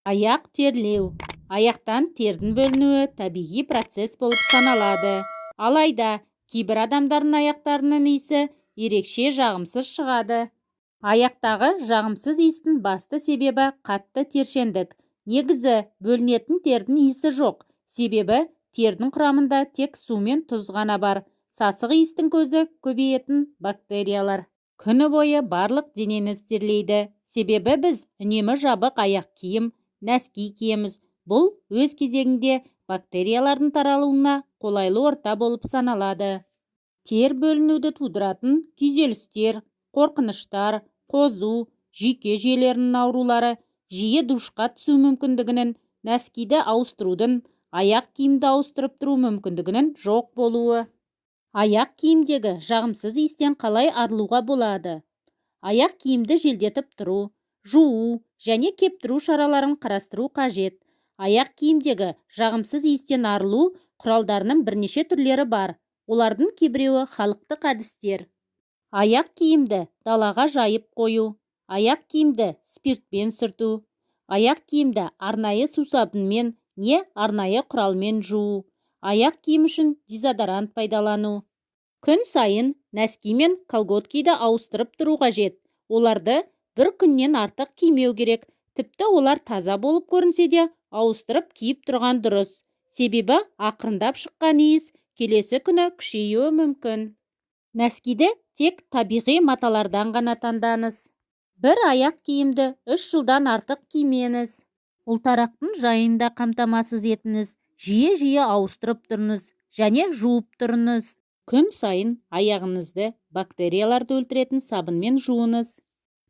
Аяқ терлеу. Аяқтан тердің бөлінуі табиғи процесс болып саналады. Алайда кейбір адамдардың аяқтарының иісі ерекше жағымсыз шығады. Аяқтағы жағымсыз иістің басты себебі қатты тершеңдік. Негізі бөлінетін тердің иісі жоқ, себебі тердің құрамында тек су мен тұз ғана бар. Сасық иістің көзі көбейетін бактериялар. Күні бойы барлық денеңіз терлейді, себебі біз үнемі жабық аяқ киім, нәски киеміз. Бұл өз кезегінде бактериялардың таралуына қолайлы орта болып саналады. Тер бөлінуді тудыратын күйзелістер, қорқыныштар, қозу, жүйке жүйелерінің аурулары, жиі душқа түсу мүмкіндігінің, нәскиді ауыстырудың, аяқ киімді ауыстырып тұру мүмкіндігінің жоқ болуы. Аяқ киімдегі жағымсыз иістен қалай арылуға болады? Аяқ киімді желдетіп тұру, жуу және кептіру шараларын қарастыру қажет. Аяқ киімдегі жағымсыз иістен арылу құралдарының бірнеше түрлері бар. Олардың кейбіреуі халықтық әдістер. Аяқ киімді далаға жайып қою, аяқ киімді спиртпен сүрту, аяқ киімді арнайы сусабынмен не арнайы құралмен жуу, аяқ киім үшін дезодорант пайдалану. Күн сайын нәски мен колготкиді ауыстырып тұру қажет. Оларды бір күннен артық кимеу керек. Тіпті олар таза болып көрінсе де, ауыстырып киіп тұрған дұрыс. Себебі ақырындап шыққан иіс келесі күні күшеюі мүмкін. Нәскиді тек табиғи маталардан ғана таңдаңыз. Бір аяқ киімді 3 жылдан артық кимеңіз. Ұлтарақтың жайын да қамтамасыз етіңіз. Жиі-жиі ауыстырып тұрыңыз және жуып тұрыңыз. Күн сайын аяғыңызды бактерияларды өлтіретін сабынмен жуыңыз.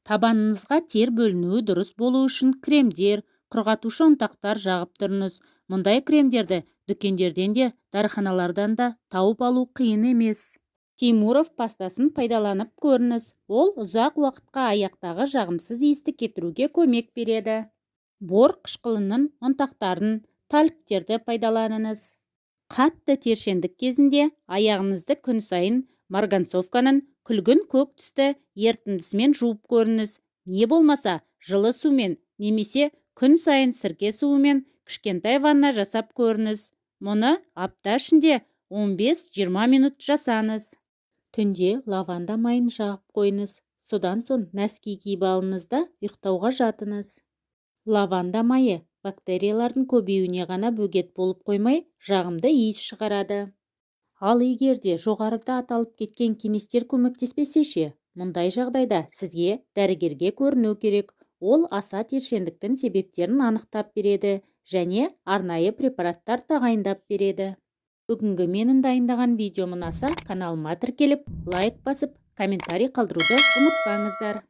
Табаныңызға тер бөлінуі дұрыс болу үшін кремдер, құрғатушы ұнтақтар жағып тұрыңыз. Мұндай кремдерді дүкендерден де, дәріханалардан да тауып алу қиын емес. Тимуров пастасын пайдаланып көріңіз. Ол ұзақ уақытқа аяқтағы жағымсыз иісті кетіруге көмек береді. Бор қышқылының ұнтақтарын, тальктерді пайдаланыңыз. Қатты тершеңдік кезінде аяғыңызды күн сайын марганцовканың күлгін көк түсті ерітіндісімен жуып көріңіз. Не болмаса, жылы сумен немесе күн сайын сірке суымен кішкентай ванна жасап көріңіз. Мұны апта ішінде 15-20 минут жасаңыз. Түнде лаванда майын жағып қойыңыз. Содан соң нәски киіп алыңыз да ұйықтауға жатыңыз. Лаванда майы бактериялардың көбеюіне ғана бөгет болып қоймай, жағымды иіс шығарады. Ал егер де жоғарыда аталып кеткен кеңестер көмектеспесе ше, мұндай жағдайда сізге дәрігерге көріну керек. Ол аса тершеңдіктің себептерін анықтап береді және арнайы препараттар тағайындап береді. Бүгінгі менің дайындаған видеом ұнаса, каналыма тіркеліп, лайк басып, комментарий қалдыруды ұмытпаңыздар.